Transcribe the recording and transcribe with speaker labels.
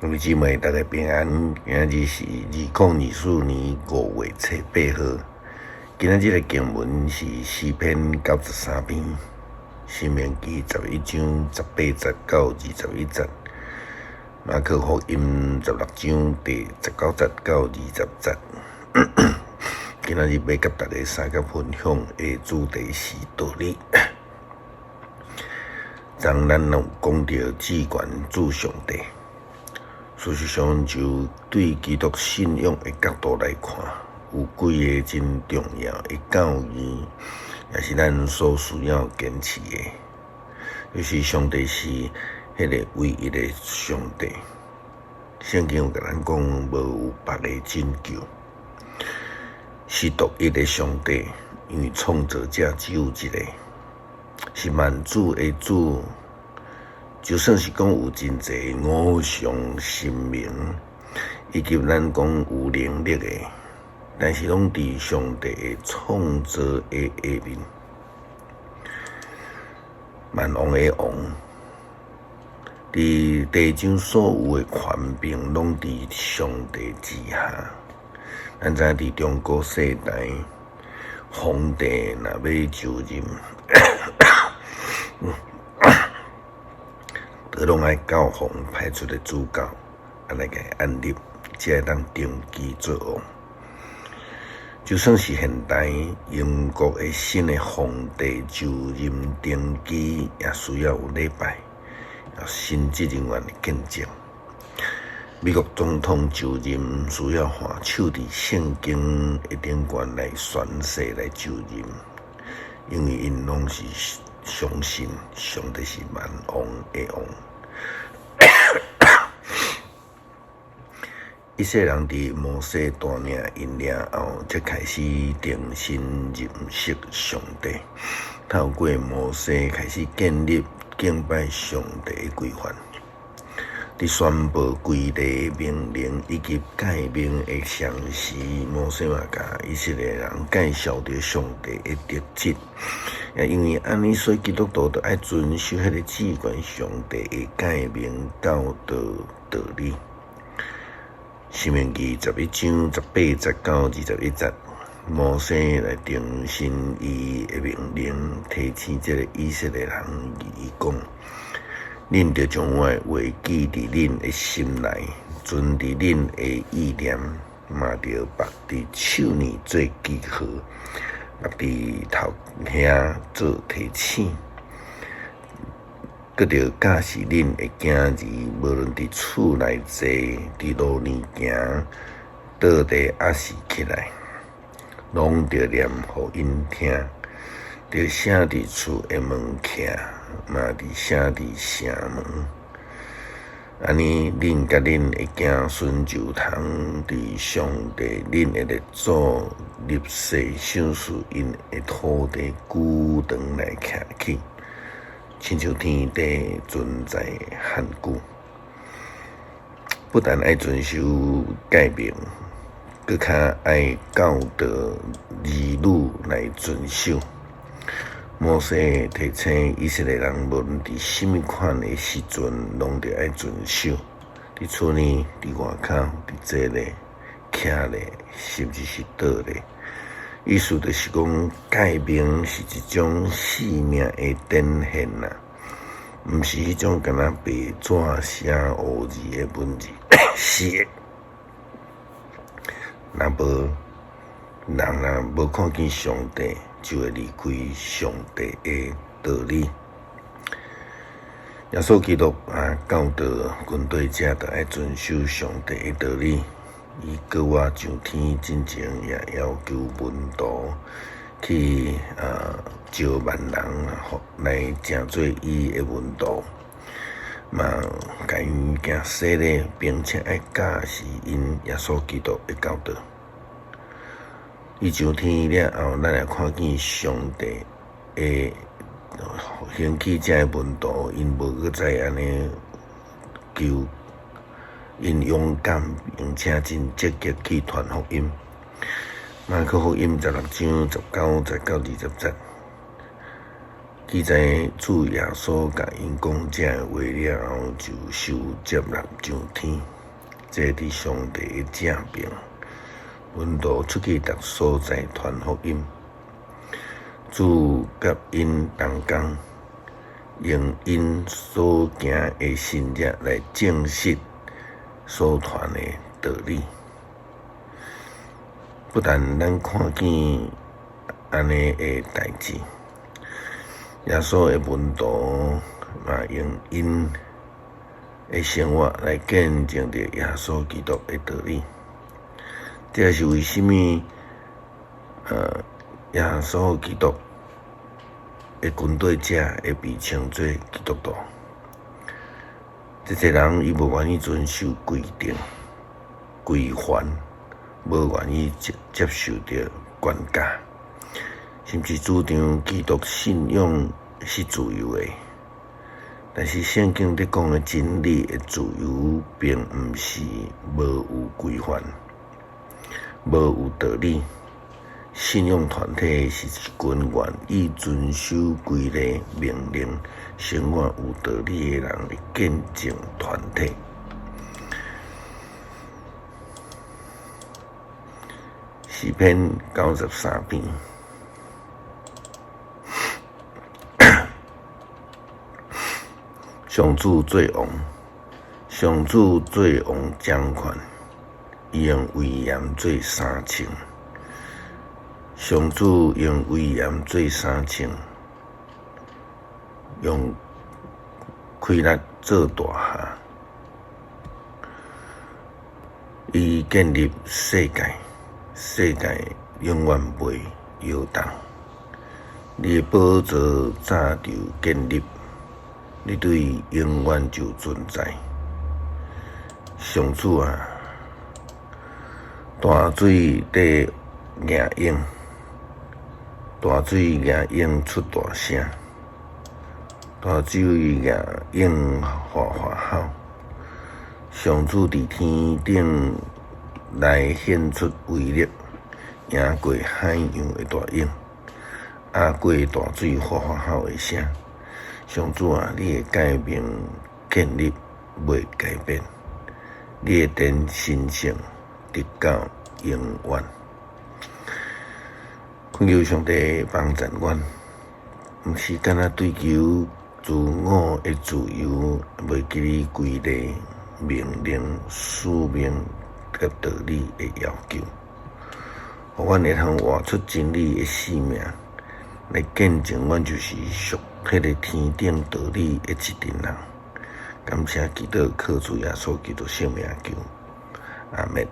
Speaker 1: 兄弟姊妹，大家平安。今仔日是2024年5月初8號。今仔日的經文是詩篇93篇，申命記11章18節到21節，馬可福音16章第19節到20節。今仔日欲佮大家相共分享的主題是道理。昨咱有講著至懸主上帝。事實上，就對基督信仰的角度來看，有幾個真重要的教義，也是咱所需要堅持的。就是上帝是彼个唯一的上帝。聖經有共咱講，無有別个拯救，是獨一的上帝，因為創造者只有一个，是萬主的主。就算是講有真濟偶像神明，以及咱講有能力的，但是攏佇上帝的創造的下面。萬王的王，佇地上所有的權柄攏佇上帝之下。咱知影佇中古世代，皇帝若欲就任，都攏愛教皇派出的主教啊來共伊按立，才會當登基做王。就算是現代英國的新的皇帝就任登基，也需要有禮拜，有神職人員的見證。美國總統就任需要按手佇聖經的頂懸來宣誓來就任，因為𪜶攏是相信上帝是萬王的王。以色列人佇摩西帶領𪜶了後，才開始重新認識上帝。透過摩西開始建立敬拜上帝的規範。佇宣布規例命令以及誡命的同時，摩西嘛共以色列人介紹著上帝的特質。也因為按呢，所以基督徒就愛遵守彼个至懸上帝的誡命教導道理。申命記11章18節到21節，摩西來重申伊的命令，提醒這个以色列人，伊講：恁著將我的話記佇恁的心內，存佇恁的意念，嘛著縛佇手挒做記號，縛佇頭額做提醒。閣著教示恁的囝兒，無論佇厝內坐，佇路裡行，倒地抑是起來，攏著念予𪜶聽，著寫佇厝的門徛，嘛著寫佇城門。按呢，恁佮恁的子孫就通佇上帝恁的列祖立誓賞賜𪜶的土地久長來徛起，親像天地存在遐久。不但愛遵守誡命，閣較愛教導兒女來遵守。摩西提醒以色列人，無論佇啥物款的時陣，攏著愛遵守。佇厝裡、佇外口、佇坐咧、徛咧，甚至是倒咧。意思就是講，誡命是一種生命的展現啊，毋是彼種敢若白紙寫烏字的文字。是的，若無人若無看見上帝，就會離開上帝的道理。耶穌基督啊，教導跟隨者，著愛遵守上帝的道理。伊閣活上天進前，也要求門徒去啊召萬人來成做伊的門徒，嘛共𪜶行洗禮，並且愛教示𪜶耶穌基督的教導。伊上天了後，咱也看見上帝的興起這个門徒，𪜶無閣再按呢求，𪜶勇敢並且真積極去傳福音。馬可福音16章19節到20節，記載主耶穌共𪜶講這話了後，就受接納上天，坐佇上帝的正爿。門徒出去逐所在傳福音，主佮𪜶同工，用𪜶所行的神蹟來證實所傳的道理。不但咱看見按呢的代誌，耶穌的門徒嘛用𪜶的生活來見證著耶穌基督的道理。這是為啥物？耶穌基督的跟隨者會被稱做基督徒。這濟人伊無願意遵守規定、規範，無願意接受著管教，甚至主張基督信仰是自由的。但是聖經佇講的真理的自由，並毋是無有規範、無有道理。信仰團體是一群願意遵守規例、命令、生活有道理的人的見證團體。詩篇93篇，上主做王，上主做王掌權，伊用威嚴做衫穿。上主用威嚴做衫穿，用氣力做大廈。伊建立世界，世界永遠袂搖動。你的寶座早就建立，你對永遠就存在。上主啊，大水佇逆湧，大水逆湧出大聲，大水逆湧嘩嘩吼。上主佇天頂來顯出威力，贏過海洋的大湧，壓過大水嘩嘩吼的聲。上主啊，你的誡命建立袂改變，你的殿神聖直到永遠。懇求上帝幫贊阮，毋是干焦追求自我的自由，袂記得規例、命令、使命佮道理的要求，予阮會通活出真理的生命，來見證阮就是屬彼个天頂道理的一陣人。感謝基督，靠主耶穌基督聖名求，阿們。